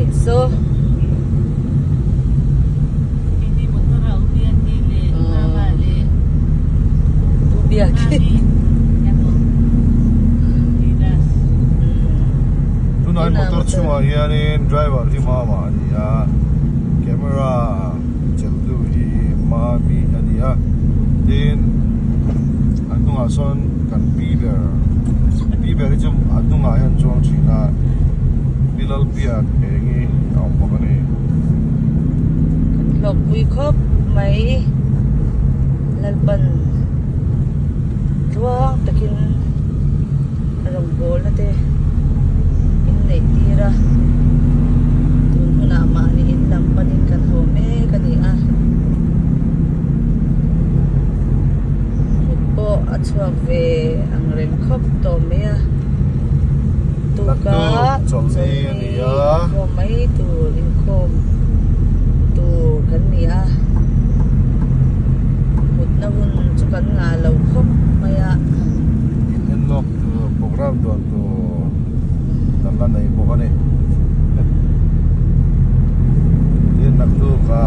Nih saw. Tunah motor chungah hianin driver hi mama a ni a camera chelhtu hi mami a ni a tin a hnungah sawn kan pi ber pi ber hi chu a hnungah hian chuang thin a. Pi Lalpiak eng hi a awm bawk a ni. Kan hlawkpui khawp mai Lalpan tluang takin a rawngbawlna te min neih tir a, tun hunah mahni in lam panin kan haw mek a ni a, mut pawh a chhuak ve ang reng khawp tawh mai a. Tuka chawlhni inkhawm mai tur inkhawm tur kan ni a, mutna hun chu kan ngah lo khawp mai a. In en lawk tur program duan tur kan la nei bawk a ni. Tin naktuk a.